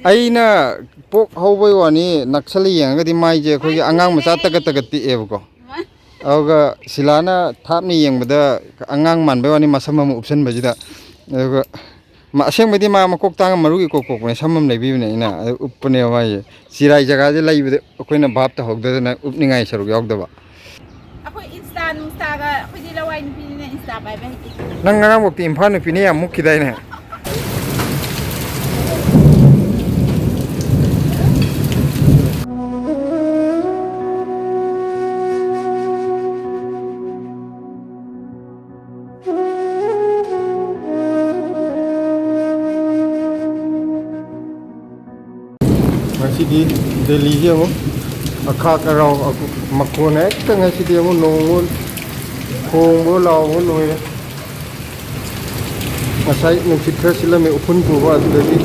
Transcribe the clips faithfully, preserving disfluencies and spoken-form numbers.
ꯑꯩꯅ ꯄꯣꯛ ꯍꯧꯕꯩ ꯋꯥꯅꯤ, ꯅꯛꯁꯜꯂ ꯌꯦꯡꯉꯒꯗꯤ ꯃꯥꯏꯁꯦ ꯑꯩꯈꯣꯏꯒꯤ ꯑꯉꯥꯡ ꯃꯆꯥ ꯇꯒꯠ ꯇꯒꯠ ꯇꯦꯛꯑꯦꯕꯀꯣ꯫ ꯑꯗꯨꯒ ꯁꯤꯂꯥꯅ ꯊꯥꯞꯅ ꯌꯦꯡꯕꯗ ꯑꯉꯥꯡ ꯃꯥꯟꯕꯩ ꯋꯥꯅꯤ, ꯃꯁꯝ ꯑꯃ ꯎꯞꯁꯟꯕꯁꯤꯗ꯫ ꯑꯗꯨꯒ ꯃꯥ, ꯑꯁꯦꯡꯕꯩꯗꯤ ꯃꯥ ꯃꯀꯣꯛ ꯇꯥꯡꯉ ꯃꯔꯨꯒꯤ ꯀꯣꯛ ꯀꯣꯛꯄꯅꯦ, ꯁꯝ ꯑꯃ ꯂꯩꯕꯤꯕꯅꯦ ꯑꯩꯅ, ꯑꯗꯨ ꯎꯞꯄꯅꯦꯕ ꯃꯥꯏꯁꯦ꯫ ꯆꯤꯔꯥꯏ ꯖꯒꯥꯁꯦ ꯂꯩꯕꯗ ꯑꯩꯈꯣꯏꯅ ꯚꯥꯞ ꯇꯧꯍꯧꯗꯗꯅ ꯎꯞꯅꯤꯡꯉꯥꯏ ꯁꯔꯨꯛ ꯌꯥꯎꯗꯕ꯫ ꯑꯩꯈꯣꯏ ꯏꯟꯁꯇꯥ ꯅꯨꯡꯁꯇꯥꯒ, ꯑꯩꯈꯣꯏꯗꯤ ꯂꯋꯥꯏ ꯅꯨꯄꯤꯅꯤꯅ ꯏꯟꯁꯇꯥ ꯄꯥꯏꯕ ꯍꯩꯇꯦ꯫ ꯅꯪ ꯉꯔꯥꯡꯐꯧꯗꯤ ꯏꯝꯐꯥꯜ ꯅꯨꯄꯤꯅꯦ ꯌꯥꯝ ꯃꯨꯛꯈꯤꯗꯥꯏꯅꯦ? ꯉꯁꯤꯗꯤ ꯗꯦꯜꯂꯤꯁꯦ ꯑꯃꯨꯛ ꯑꯈꯥꯛ ꯑꯔꯥꯎ ꯃꯈꯣꯟ ꯍꯦꯛꯇ, ꯉꯁꯤꯗꯤ ꯑꯃꯨꯛ ꯅꯣꯡ ꯈꯣꯡꯕ ꯂꯥꯎꯕ ꯂꯣꯏꯔꯦ꯫ ꯉꯁꯥꯏ ꯅꯨꯡꯁꯤꯠ ꯈꯔ ꯁꯤꯜꯂꯝꯃꯦ, ꯎꯐꯨꯟ ꯄꯨꯕ, ꯑꯗꯨꯗꯒꯤ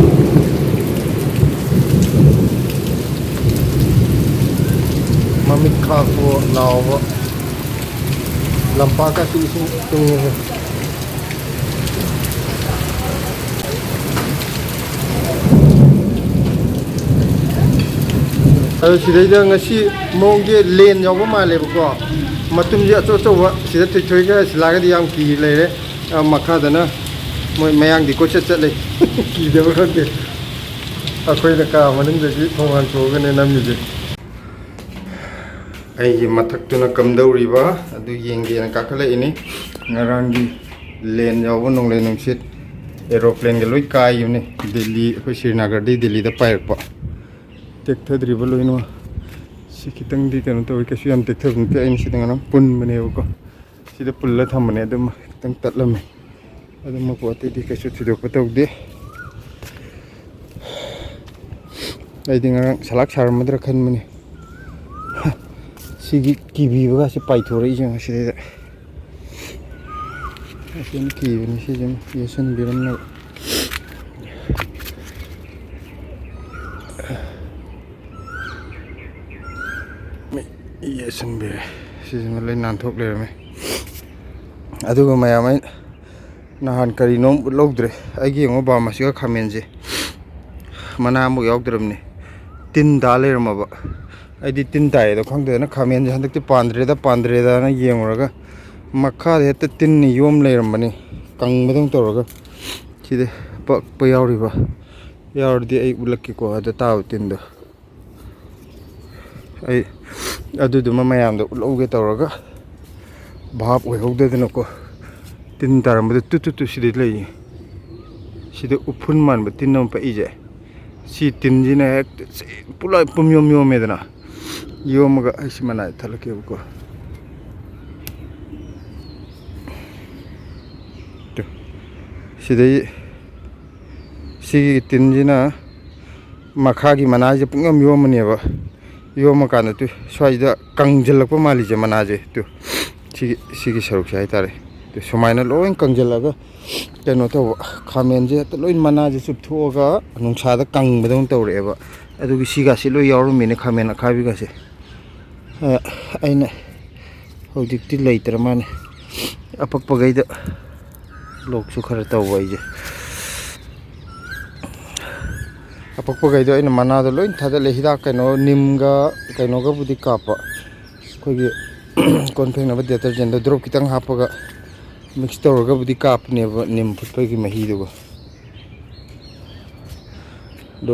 ꯃꯃꯤꯠ ꯈꯥꯛꯄꯣ ꯂꯥꯎꯕ꯫ ꯂꯝꯄꯥꯛꯀꯁꯤ ꯏꯁꯤꯡ ꯇꯨꯡꯉꯦ꯫ ꯑꯗꯣ ꯁꯤꯗꯩꯗ ꯉꯁꯤ ꯃꯑꯣꯡꯁꯦ ꯂꯦꯟ ꯌꯥꯎꯕ ꯃꯥꯜꯂꯦꯕꯀꯣ꯫ ꯃꯇꯨꯝꯁꯦ ꯑꯆꯧ ꯑꯆꯧꯕ ꯁꯤꯗ ꯊꯣꯏꯊꯣꯏꯒ ꯁꯤꯂꯥꯒꯗꯤ ꯌꯥꯝ ꯀꯤ ꯂꯩꯔꯦ꯫ ꯑ, ꯃꯈꯥꯗꯅ ꯃꯣꯏ ꯃꯌꯥꯡꯗꯤ ꯀꯣꯏꯆꯠ ꯆꯠꯂꯦ꯫ ꯀꯤꯗꯕ ꯈꯪꯗꯦ꯫ ꯑꯩꯈꯣꯏꯅ ꯀꯥ ꯃꯅꯨꯡꯗꯒꯤ ꯊꯣꯡ ꯍꯥꯡꯇꯣꯛꯑꯒꯅꯦ ꯅꯝꯃꯤꯁꯦ꯫ ꯑꯩꯒꯤ ꯃꯊꯛꯇꯨꯅ ꯀꯝꯗꯧꯔꯤꯕ ꯑꯗꯨ ꯌꯦꯡꯒꯦꯅ ꯀꯥꯈꯠꯂꯛꯏꯅꯤ꯫ ꯉꯔꯥꯡꯒꯤ ꯂꯦꯟ ꯌꯥꯎꯕ ꯅꯣꯡꯂꯩ ꯅꯨꯡꯁꯤꯠ, ꯑꯦꯔꯣꯄ꯭ꯂꯦꯟꯒ ꯂꯣꯏ ꯀꯥꯏꯈꯤꯕꯅꯤ꯫ ꯗꯦꯜꯂꯤ, ꯑꯩꯈꯣꯏ ꯁ꯭ꯔꯤꯅꯒꯔꯗꯩ ꯗꯦꯜꯂꯤꯗ ꯄꯥꯏꯔꯛꯄ꯫ ꯇꯦꯛꯊꯗ꯭ꯔꯤꯕ ꯂꯣꯏꯅꯃꯛ꯫ ꯁꯤ ꯈꯤꯇꯪꯗꯤ ꯀꯩꯅꯣ ꯇꯧꯋꯤ, ꯀꯩꯁꯨ ꯌꯥꯝ ꯇꯦꯛꯊꯕ ꯅꯠꯇꯦ꯫ ꯑꯩꯅ ꯁꯤꯗ ꯉꯔꯥꯡ ꯄꯨꯟꯕꯅꯦꯕꯀꯣ, ꯁꯤꯗ ꯄꯨꯜꯂ ꯊꯝꯕꯅꯦ, ꯑꯗꯨꯝ ꯈꯤꯇꯪ ꯇꯠꯂꯝꯃꯦ꯫ ꯑꯗꯨꯃꯛꯄꯨ ꯑꯇꯩꯗꯤ ꯀꯩꯁꯨ ꯊꯣꯏꯗꯣꯛꯄ ꯇꯧꯗꯦ꯫ ꯑꯩꯗꯤ ꯉꯔꯥꯡ ꯁꯂꯥꯛ ꯁꯥꯔꯝꯃꯗ꯭ꯔꯥ ꯈꯟꯕꯅꯤ꯫ ꯁꯤꯒꯤ ꯀꯤꯕꯤꯕꯒꯁꯦ ꯄꯥꯏꯊꯣꯔꯛꯏꯁꯦ ꯉꯁꯤꯗꯩꯗ꯫ ꯑꯁꯤꯅ ꯀꯤꯕꯅꯤ, ꯁꯤꯁꯤꯃ ꯌꯦꯠꯁꯤꯟꯕꯤꯔꯝꯅꯕ꯫ ꯃꯤ ꯌꯦꯠꯁꯤꯟꯕꯤꯔꯦ꯫ ꯁꯤꯁꯤꯃ ꯂꯣꯏ ꯅꯥꯟꯊꯣꯛ ꯂꯩꯔꯝꯃꯦ꯫ ꯑꯗꯨꯒ ꯃꯌꯥꯝ, ꯑꯩ ꯅꯍꯥꯟ ꯀꯔꯤꯅꯣꯝ ꯎꯠꯍꯧꯗ꯭ꯔꯦ꯫ ꯑꯩꯒꯤ ꯌꯦꯡꯉꯣ, ꯕꯥꯝ ꯑꯁꯤꯒ ꯈꯥꯃꯦꯟꯁꯦ꯫ ꯃꯅꯥ ꯑꯃꯨꯛ ꯌꯥꯎꯗ꯭ꯔꯕꯅꯤ꯫ ꯇꯤꯟ ꯇꯥ ꯂꯩꯔꯝꯃꯕ꯫ ꯑꯩꯗꯤ ꯇꯤꯟ ꯇꯥꯏꯌꯦꯗꯣ ꯈꯪꯗꯗꯅ ꯈꯥꯃꯦꯟꯁꯦ ꯍꯟꯗꯛꯇꯤ ꯄꯥꯟꯗ꯭ꯔꯦꯗ ꯄꯥꯟꯗ꯭ꯔꯦꯗꯅ ꯌꯦꯡꯉꯨꯔꯒ ꯃꯈꯥꯗ ꯍꯦꯛꯇ ꯇꯤꯟꯅ ꯌꯣꯝ ꯂꯩꯔꯝꯕꯅꯤ꯫ ꯀꯪꯕꯗꯧꯅ ꯇꯧꯔꯒ ꯁꯤꯗ ꯄꯛꯄ ꯌꯥꯎꯔꯤꯕ ꯌꯥꯎꯔꯗꯤ ꯑꯩ ꯎꯠꯂꯛꯀꯦꯀꯣ, ꯑꯗ ꯇꯥꯕ ꯇꯤꯟꯗꯣ꯫ ꯑꯩ ꯑꯗꯨꯗꯨꯃ ꯃꯌꯥꯝꯗ ꯎꯠꯍꯧꯒꯦ ꯇꯧꯔꯒ ꯚꯥꯞ ꯑꯣꯏꯍꯧꯗꯗꯅꯀꯣ꯫ ꯇꯤꯟ ꯇꯥꯔꯝꯕꯗ ꯇꯨ ꯇꯨ ꯇꯨ ꯁꯤꯗꯩ ꯂꯩꯌꯦ꯫ ꯁꯤꯗ ꯎꯐꯨꯟ ꯃꯥꯟꯕ ꯇꯤꯟ ꯑꯃ ꯄꯛꯏꯁꯦ꯫ ꯁꯤ ꯇꯤꯟꯁꯤꯅ ꯍꯦꯛꯇ ꯁꯤ ꯄꯨꯂꯞ ꯄꯨꯝ ꯌꯣꯝ ꯌꯣꯝꯃꯦꯗꯅ꯫ ꯌꯣꯝꯃꯒ ꯑꯩ ꯁꯤ ꯃꯅꯥꯏ ꯊꯠꯂꯛꯀꯦꯕꯀꯣ꯫ ꯇꯨ꯫ ꯁꯤꯗꯩ ꯁꯤꯒꯤ ꯇꯤꯟꯁꯤꯅ ꯃꯈꯥꯒꯤ ꯃꯅꯥꯁꯦ ꯄꯨꯡꯌꯣꯝ ꯌꯣꯝꯃꯅꯦꯕ꯫ ꯌꯣꯝꯃꯀꯥꯟꯗ ꯇꯨ ꯁ꯭ꯋꯥꯏꯗ ꯀꯪꯁꯤꯜꯂꯛꯄ ꯃꯥꯜꯂꯤꯁꯦ ꯃꯅꯥꯁꯦ꯫ ꯇꯨ ꯁꯤꯒꯤ ꯁꯤꯒꯤ ꯁꯔꯨꯛꯁꯦ ꯍꯥꯏꯇꯥꯔꯦ꯫ ꯇꯨ ꯁꯨꯃꯥꯏꯅ ꯂꯣꯏ ꯀꯪꯁꯤꯜꯂꯒ ꯀꯩꯅꯣ ꯇꯧꯕ, ꯈꯥꯃꯦꯟꯁꯦ ꯍꯦꯛꯇ ꯂꯣꯏ ꯃꯅꯥꯁꯦ ꯆꯨꯞꯊꯣꯛꯑꯒ ꯅꯨꯡꯁꯥꯗ ꯀꯪꯕꯗꯧꯅ ꯇꯧꯔꯛꯑꯦꯕ꯫ ꯑꯗꯨꯒꯤ ꯁꯤꯒꯥꯁꯤ ꯂꯣꯏ ꯌꯥꯎꯔꯝꯃꯤꯅꯦ ꯈꯥꯃꯦꯟ ꯑꯈꯥꯕꯤꯒꯥꯁꯦ꯫ ꯑ, ꯑꯩꯅ ꯍꯧꯖꯤꯛꯇꯤ ꯂꯩꯇ꯭ꯔ ꯃꯥꯜꯂꯦ꯫ ꯑꯄꯛꯄꯈꯩꯗ ꯂꯣꯛꯁꯨ ꯈꯔ ꯇꯧꯕ ꯑꯩꯁꯦ꯫ ꯑꯄꯛꯄꯈꯩꯗꯣ ꯑꯩꯅ ꯃꯅꯥꯗꯣ ꯂꯣꯏ ꯊꯥꯗꯠꯂꯦ꯫ ꯍꯤꯗꯥꯛ ꯀꯩꯅꯣ ꯅꯤꯝꯒ ꯀꯩꯅꯣꯒꯕꯨꯗꯤ ꯀꯥꯞꯄ꯫ ꯑꯩꯈꯣꯏꯒꯤ ꯀꯣꯟ ꯐꯦꯡꯅꯕ ꯗꯦꯇꯔꯖꯦꯟꯗꯣ ꯗ꯭ꯔꯣꯞ ꯈꯤꯇꯪ ꯍꯥꯞꯄꯒ ꯃꯤꯛꯁ ꯇꯧꯔꯒꯕꯨꯗꯤ ꯀꯥꯞꯄꯅꯦꯕ ꯅꯤꯝ ꯐꯨꯠꯄꯒꯤ ꯃꯍꯤꯗꯨꯒ꯫ ꯑꯗꯨ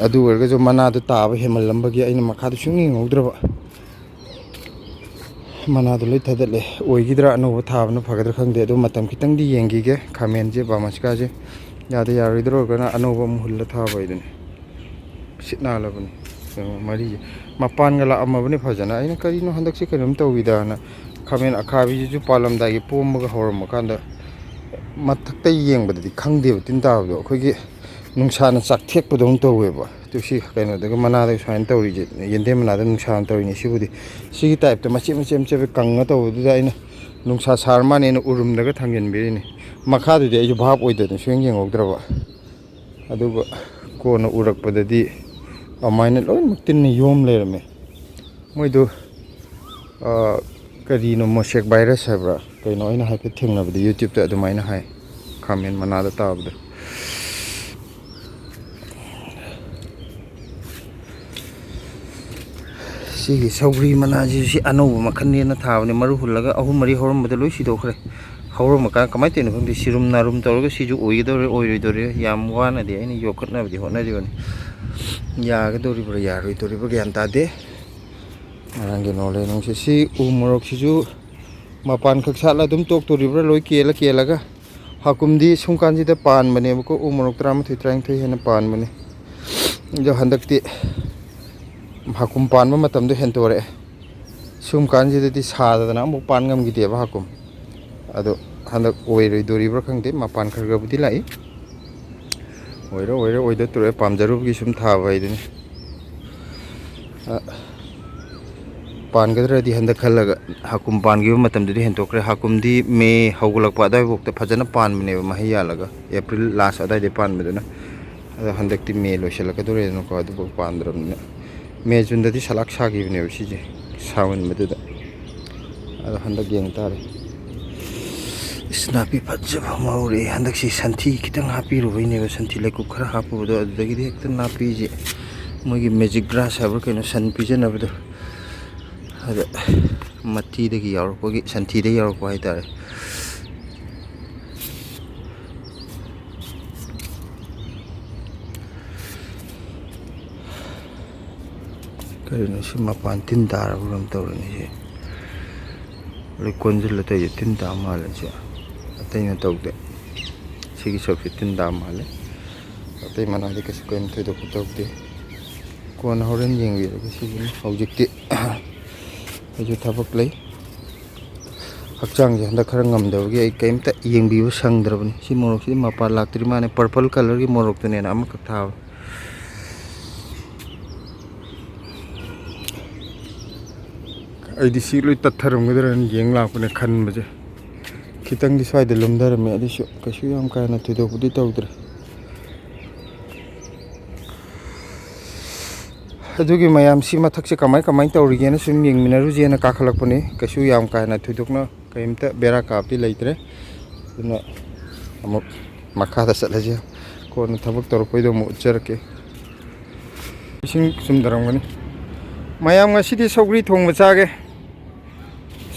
ꯑꯗꯨ ꯑꯣꯏꯔꯒꯁꯨ ꯃꯅꯥꯗꯣ ꯇꯥꯕ ꯍꯦꯟꯃꯜꯂꯝꯕꯒꯤ ꯑꯩꯅ ꯃꯈꯥꯗ ꯁꯨꯡ ꯌꯦꯡꯍꯧꯗ꯭ꯔꯕ꯫ ꯃꯅꯥꯗꯣ ꯂꯣꯏ ꯊꯥꯗꯠꯂꯦ꯫ ꯑꯣꯏꯈꯤꯗ꯭ꯔꯥ, ꯑꯅꯧꯕ ꯊꯥꯕꯅ ꯐꯒꯗ꯭ꯔꯥ ꯈꯪꯗꯦ꯫ ꯑꯗꯣ ꯃꯇꯝ ꯈꯤꯇꯪꯗꯤ ꯌꯦꯡꯈꯤꯒꯦ꯫ ꯈꯥꯃꯦꯟꯁꯦ, ꯕꯥꯃꯁꯀꯥꯁꯦ ꯌꯥꯗ ꯌꯥꯔꯣꯏꯗ꯭ꯔꯣ ꯑꯣꯏꯔꯒꯅ ꯑꯅꯧꯕ ꯑꯃꯨꯛ ꯍꯨꯜꯂ ꯊꯥꯕ ꯍꯥꯏꯗꯨꯅꯤ꯫ ꯁꯤꯠ ꯅꯥꯜꯂꯕꯅꯤ꯫ ꯌꯦꯡꯉꯣ, ꯃꯔꯤꯁꯦ ꯃꯄꯥꯟꯒ ꯂꯥꯛꯑꯝꯃꯕꯅꯤ ꯐꯖꯅ꯫ ꯑꯩꯅ ꯀꯔꯤꯅꯣ ꯍꯟꯗꯛꯁꯦ ꯀꯩꯅꯣꯝ ꯇꯧꯋꯤꯗꯅ꯫ ꯈꯥꯃꯦꯟ ꯑꯈꯥꯕꯤꯁꯤꯁꯨ ꯄꯥꯜꯂꯝꯗꯥꯏꯒꯤ ꯄꯣꯝꯕꯒ ꯍꯧꯔꯝꯃ ꯀꯥꯟꯗ ꯃꯊꯛꯇ ꯌꯦꯡꯕꯗꯗꯤ ꯈꯪꯗꯦꯕ ꯇꯤꯟ ꯇꯥꯕꯗꯣ꯫ ꯑꯩꯈꯣꯏꯒꯤ ꯅꯨꯡꯁꯥꯅ ꯆꯥꯛꯊꯦꯛꯄꯗꯧꯅ ꯇꯧꯋꯦꯕ꯫ ꯑꯗꯨ ꯁꯤ ꯀꯩꯅꯣꯗꯒ ꯃꯅꯥꯗꯒ ꯁꯨꯃꯥꯏꯅ ꯇꯧꯔꯤꯁꯦ, ꯌꯦꯟꯗꯦꯝ ꯃꯅꯥꯗ ꯅꯨꯡꯁꯥꯅ ꯇꯧꯔꯤꯅꯦ꯫ ꯁꯤꯕꯨꯗꯤ ꯁꯤꯒꯤ ꯇꯥꯏꯞꯇ ꯃꯆꯦꯠ ꯃꯆꯦꯠ ꯃꯆꯦꯠ ꯀꯪꯉ ꯇꯧꯕꯗꯨꯗ ꯑꯩꯅ ꯅꯨꯡꯁꯥ ꯁꯥꯔ ꯃꯥꯅꯦꯅ ꯎꯔꯨꯝꯗꯒ ꯊꯥꯡꯖꯤꯟꯕꯤꯔꯤꯅꯤ꯫ ꯃꯈꯥꯗꯨꯗꯤ ꯑꯩꯁꯨ ꯚꯥꯞ ꯑꯣꯏꯗꯗꯅ ꯁꯨꯡꯌꯦꯡ ꯌꯦꯡꯍꯧꯗ꯭ꯔꯕ꯫ ꯑꯗꯨꯒ ꯀꯣꯟꯅ ꯎꯔꯛꯄꯗꯗꯤ ꯑꯗꯨꯃꯥꯏꯅ ꯂꯣꯏꯅꯃꯛ ꯇꯤꯟꯅ ꯌꯣꯝ ꯂꯩꯔꯝꯃꯦ꯫ ꯃꯣꯏꯗꯨ, ꯑ, ꯀꯔꯤꯅꯣ, ꯃꯣꯁꯦꯛ ꯚꯥꯏꯔꯁ ꯍꯥꯏꯕ꯭ꯔꯥ ꯀꯩꯅꯣ, ꯑꯩꯅ ꯍꯥꯏꯐꯦꯠ ꯊꯦꯡꯅꯕꯗ YouTube-ꯇ ꯑꯗꯨꯃꯥꯏꯅ ꯍꯥꯏ, ꯈꯥꯃꯦꯟ ꯃꯅꯥꯗ ꯇꯥꯕꯗ꯫ ꯁꯤꯒꯤ ꯁꯧꯒ꯭ꯔꯤ ꯃꯅꯥꯁꯤꯁꯨ ꯁꯤ ꯑꯅꯧꯕ ꯃꯈꯜꯅꯦꯅ ꯊꯥꯕꯅꯦ, ꯃꯔꯨ ꯍꯨꯜꯂꯒ ꯑꯍꯨꯝ ꯃꯔꯤ ꯍꯧꯔꯝꯕꯗ ꯂꯣꯏ ꯁꯤꯗꯣꯛꯈ꯭ꯔꯦ꯫ ꯍꯧꯔꯝꯃꯀꯥꯟ ꯀꯃꯥꯏꯅ ꯇꯧꯔꯤꯅꯣ ꯈꯪꯗꯦ, ꯁꯤꯔꯨꯝ ꯅꯥꯔꯨꯝ ꯇꯧꯔꯒ ꯁꯤꯁꯨ ꯑꯣꯏꯒꯗꯧꯔꯦ ꯑꯣꯏꯔꯣꯏꯗꯧꯔꯦ, ꯌꯥꯝ ꯋꯥꯅꯗꯤ ꯑꯩꯅ ꯌꯣꯛꯈꯠꯅꯕꯗꯤ ꯍꯣꯠꯅꯔꯤꯕꯅꯤ꯫ ꯌꯥꯒꯗꯧꯔꯤꯕ꯭ꯔꯥ ꯌꯥꯔꯣꯏꯗꯧꯔꯤꯕ꯭ꯔꯥ ꯒ꯭ꯌꯥꯟ ꯇꯥꯗꯦ꯫ ꯉꯔꯥꯡꯒꯤ ꯅꯣꯡꯂꯩ ꯅꯨꯡꯁꯤꯠ, ꯁꯤ ꯎ ꯃꯣꯔꯣꯛꯁꯤꯁꯨ ꯃꯄꯥꯟ ꯈꯛ ꯁꯥꯠꯂ ꯑꯗꯨꯝ ꯇꯣꯛꯇꯣꯔꯤꯕ꯭ꯔꯥ, ꯂꯣꯏ ꯀꯦꯜꯂ ꯀꯦꯜꯂꯒ? ꯍꯥꯀꯨꯝꯗꯤ ꯁꯨꯝ ꯀꯥꯟꯁꯤꯗ ꯄꯥꯟꯕꯅꯦꯕꯀꯣ, ꯎ ꯃꯣꯔꯣꯛ ꯇꯔꯥꯃꯥꯊꯣꯏ ꯇꯔꯥꯅꯤꯊꯣꯏ ꯍꯦꯟꯅ ꯄꯥꯟꯕꯅꯦ꯫ ꯑꯗꯣ ꯍꯟꯗꯛꯇꯤ ꯍꯥꯀꯨꯝ ꯄꯥꯟꯕ ꯃꯇꯝꯗꯣ ꯍꯦꯟꯇꯣꯔꯛꯑꯦ꯫ ꯁꯨꯝ ꯀꯥꯟꯁꯤꯗꯗꯤ ꯁꯥꯗꯗꯅ ꯑꯃꯨꯛ ꯄꯥꯟ ꯉꯝꯈꯤꯗꯦꯕ ꯍꯥꯀꯨꯝ꯫ ꯑꯗꯣ ꯍꯟꯗꯛ ꯑꯣꯏꯔꯣꯏꯗꯣꯔꯤꯕ꯭ꯔꯥ ꯈꯪꯗꯦ, ꯃꯄꯥꯟ ꯈꯔ ꯈꯔꯕꯨꯗꯤ ꯂꯥꯛꯏ꯫ ꯑꯣꯏꯔꯣ ꯑꯣꯏꯔꯣ ꯑꯣꯏꯗ ꯇꯣꯔꯛꯑꯦ, ꯄꯥꯝꯖꯔꯨꯕꯒꯤ ꯁꯨꯝ ꯊꯥꯕ ꯍꯥꯏꯗꯨꯅꯤ꯫ ꯑ, ꯄꯥꯟꯒꯗ꯭ꯔꯗꯤ ꯍꯟꯗꯛ ꯈꯜꯂꯒ ꯍꯥꯀꯨꯝ ꯄꯥꯟꯈꯤꯕ ꯃꯇꯝꯗꯨꯗꯤ ꯍꯦꯟꯇꯣꯛꯈ꯭ꯔꯦ꯫ ꯍꯥꯀꯨꯝꯗꯤ ꯃꯦ ꯍꯧꯒꯠꯂꯛꯄ ꯑꯗꯨꯋꯥꯏꯐꯥꯎꯗ ꯐꯖꯅ ꯄꯥꯟꯕꯅꯦꯕ, ꯃꯍꯩ ꯌꯥꯜꯂꯒ ꯑꯦꯄ꯭ꯔꯤꯜ ꯂꯥꯁ ꯑꯗꯨꯋꯥꯏꯗꯩ ꯄꯥꯟꯕꯗꯨꯅ꯫ ꯑꯗꯣ ꯍꯟꯗꯛꯇꯤ ꯃꯦ ꯂꯣꯏꯁꯤꯜꯂꯛꯀꯗꯧꯔꯦꯗꯅꯀꯣ, ꯑꯗꯨꯐꯥꯎ ꯄꯥꯟꯗ꯭ꯔꯕꯅꯤꯅ꯫ ꯃꯦ ꯖꯨꯟꯗꯗꯤ ꯁꯂꯥꯛ ꯁꯥꯈꯤꯕꯅꯦꯕ ꯁꯤꯁꯦ, ꯁꯥꯃꯟꯕꯗꯨꯗ꯫ ꯑꯗꯣ ꯍꯟꯗꯛ ꯌꯦꯡ ꯇꯥꯔꯦ꯫ ꯏꯁ, ꯅꯥꯄꯤ ꯐꯖꯕ ꯑꯃ ꯍꯧꯔꯛꯑꯦ꯫ ꯍꯟꯗꯛꯁꯤ ꯁꯟꯊꯤ ꯈꯤꯇꯪ ꯍꯥꯞꯄꯤꯔꯨꯕꯩꯅꯦꯕ, ꯁꯟꯊꯤ ꯂꯩꯀꯨꯞ ꯈꯔ ꯍꯥꯞꯄꯨꯕꯗꯣ, ꯑꯗꯨꯗꯒꯤꯗꯤ ꯍꯦꯛꯇ ꯅꯥꯄꯤꯁꯦ, ꯃꯣꯏꯒꯤ ꯃꯦꯖꯤꯛ ꯒ꯭ꯔꯥꯁ ꯍꯥꯏꯕ꯭ꯔꯥ ꯀꯩꯅꯣ, ꯁꯟ ꯄꯤꯖꯅꯕꯗꯣ, ꯑꯗ ꯃꯊꯤꯗꯒꯤ ꯌꯥꯎꯔꯛꯄꯒꯤ, ꯁꯟꯊꯤꯗꯒꯤ ꯌꯥꯎꯔꯛꯄ ꯍꯥꯏꯇꯥꯔꯦ꯫ ꯀꯔꯤꯅꯣ ꯁꯤ ꯃꯄꯥꯟ ꯇꯤꯟ ꯇꯥꯔꯕ ꯀꯩꯅꯣꯝ ꯇꯧꯔꯦꯅꯦ ꯁꯤ꯫ ꯂꯣꯏ ꯀꯣꯟꯁꯤꯜꯂ ꯇꯧꯔꯤꯁꯦ ꯇꯤꯟ ꯇꯥ ꯃꯥꯜꯂꯦ ꯁꯤ꯫ ꯑꯇꯩꯅ ꯇꯧꯗꯦ꯫ ꯁꯤꯒꯤ ꯁꯔꯨꯛꯁꯦ ꯇꯤꯟ ꯇꯥ ꯃꯥꯜꯂꯦ꯫ ꯑꯇꯩ ꯃꯅꯥꯗꯤ ꯀꯩꯁꯨ ꯀꯩꯝ ꯊꯣꯏꯗꯣꯛꯄ ꯇꯧꯗꯦ꯫ ꯀꯣꯟꯅ ꯍꯣꯔꯦꯟ ꯌꯦꯡꯕꯤꯔꯒꯦ ꯁꯤꯁꯤꯃ꯫ ꯍꯧꯖꯤꯛꯇꯤ ꯑꯩꯁꯨ ꯊꯕꯛ ꯂꯩ꯫ ꯍꯛꯆꯥꯡꯁꯦ ꯍꯟꯗꯛ ꯈꯔ ꯉꯝꯗꯕꯒꯤ ꯑꯩ ꯀꯩꯝꯇ ꯌꯦꯡꯕꯤꯕ ꯁꯪꯗ꯭ꯔꯕꯅꯤ꯫ ꯁꯤ ꯃꯣꯔꯣꯛꯁꯤꯗꯤ ꯃꯄꯥꯟ ꯂꯥꯛꯇ꯭ꯔꯤ ꯃꯥꯜꯂꯦ꯫ ꯄꯔꯄꯜ ꯀꯂꯔꯒꯤ ꯃꯣꯔꯣꯛꯇꯨꯅꯦꯅ ꯑꯃꯈꯛ ꯊꯥꯕ꯫ ꯑꯩꯗꯤ ꯁꯤ ꯂꯣꯏ ꯇꯠꯊꯔꯝꯒꯗ꯭ꯔꯅ ꯌꯦꯡ ꯂꯥꯛꯄꯅꯦ ꯈꯟꯕꯁꯦ꯫ ꯈꯤꯇꯪꯗꯤ ꯁ꯭ꯋꯥꯏꯗ ꯂꯨꯝꯊꯔꯝꯃꯦ, ꯑꯗꯨꯁꯨ ꯀꯩꯁꯨ ꯌꯥꯝ ꯀꯥ ꯍꯦꯟꯅ ꯊꯣꯏꯗꯣꯛꯄꯗꯤ ꯇꯧꯗ꯭ꯔꯦ꯫ ꯑꯗꯨꯒꯤ ꯃꯌꯥꯝꯁꯤ ꯃꯊꯛꯁꯦ ꯀꯃꯥꯏ ꯀꯃꯥꯏ ꯇꯧꯔꯤꯒꯦꯅ ꯁꯨꯝ ꯌꯦꯡꯃꯤꯟꯅꯔꯨꯁꯦꯅ ꯀꯥꯈꯠꯂꯛꯄꯅꯤ꯫ ꯀꯩꯁꯨ ꯌꯥꯝ ꯀꯥ ꯍꯦꯟꯅ ꯊꯣꯏꯗꯣꯛꯅ ꯀꯔꯤꯝꯇ ꯕꯦꯔꯥ ꯀꯥꯕꯗꯤ ꯂꯩꯇ꯭ꯔꯦ꯫ ꯑꯗꯨꯅ ꯑꯃꯨꯛ ꯃꯈꯥꯗ ꯆꯠꯂꯁꯤ꯫ ꯀꯣꯟꯅ ꯊꯕꯛ ꯇꯧꯔꯛꯄꯩꯗꯣ ꯑꯃꯨꯛ ꯎꯠꯆꯔꯛꯀꯦ꯫ ꯏꯁꯤꯡ ꯆꯨꯝꯊꯔꯝꯒꯅꯤ꯫ ꯃꯌꯥꯝ, ꯉꯁꯤꯗꯤ ꯁꯧꯒ꯭ꯔꯤ ꯊꯣꯡꯕ ꯆꯥꯒꯦ꯫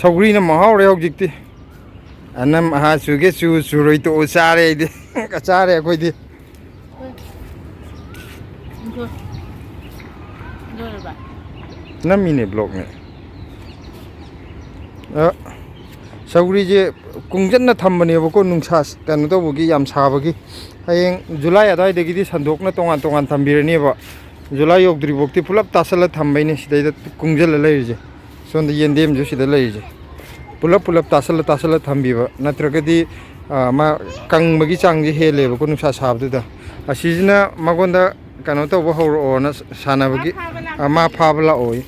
ꯁꯧꯒ꯭ꯔꯤꯅ ꯃꯍꯥꯎꯔꯦ ꯍꯧꯖꯤꯛꯇꯤ꯫ ꯑꯅꯝ ꯑꯍꯥ ꯆꯨꯒꯦ ꯆꯨ, ꯆꯨꯔꯣꯏ ꯇꯣꯛꯎ, ꯆꯥꯔꯦ ꯑꯩꯗꯤ꯫ ꯆꯥꯔꯦ ꯑꯩꯈꯣꯏꯗꯤ꯫ ꯂꯣꯏꯔꯕ? ꯅꯝꯃꯤꯅꯦ, ꯕ꯭ꯂꯣꯛꯅꯦ꯫ ꯑ, ꯁꯧꯒ꯭ꯔꯤꯁꯦ ꯀꯨꯡꯖꯟꯅ ꯊꯝꯕꯅꯦꯕꯀꯣ, ꯅꯨꯡꯁꯥ ꯀꯩꯅꯣ ꯇꯧꯕꯒꯤ, ꯌꯥꯝ ꯁꯥꯕꯒꯤ꯫ ꯍꯌꯦꯡ ꯖꯨꯂꯥꯏ ꯑꯗꯨꯋꯥꯏꯗꯒꯤꯗꯤ ꯁꯟꯗꯣꯛꯅ ꯇꯣꯉꯥꯟ ꯇꯣꯉꯥꯟ ꯊꯝꯕꯤꯔꯅꯦꯕ꯫ ꯖꯨꯂꯥꯏ ꯌꯧꯗ꯭ꯔꯤꯐꯥꯎꯗꯤ ꯄꯨꯂꯞ ꯇꯥꯁꯜꯂ ꯊꯝꯕꯩꯅꯦ ꯁꯤꯗꯩꯗ ꯀꯨꯡꯖꯜꯂ ꯂꯩꯔꯤꯁꯦ꯫ ꯁꯣꯝꯗ ꯌꯦꯟꯗꯦꯝꯁꯨ ꯁꯤꯗ ꯂꯩꯔꯤꯁꯦ꯫ ꯄꯨꯂꯞ ꯄꯨꯂꯞ ꯇꯥꯁꯜꯂ ꯇꯥꯁꯜꯂ ꯊꯝꯕꯤꯕ, ꯅꯠꯇ꯭ꯔꯒꯗꯤ, ꯑ, ꯃꯥ ꯀꯪꯕꯒꯤ ꯆꯥꯡꯁꯦ ꯍꯦꯜꯂꯦꯕꯀꯣ ꯅꯨꯡꯁꯥ ꯁꯥꯕꯗꯨꯗ꯫ ꯑꯁꯤꯁꯤꯅ ꯃꯉꯣꯟꯗ ꯀꯩꯅꯣ ꯇꯧꯕ ꯍꯧꯔꯛꯑꯣꯅ ꯁꯥꯟꯅꯕꯒꯤ, ꯃꯥ ꯐꯥꯕ ꯑ, ꯃꯥ ꯂꯥꯛꯄꯒꯤ꯫ ꯐꯥꯕ ꯂꯥꯛꯑꯣꯌꯦ꯫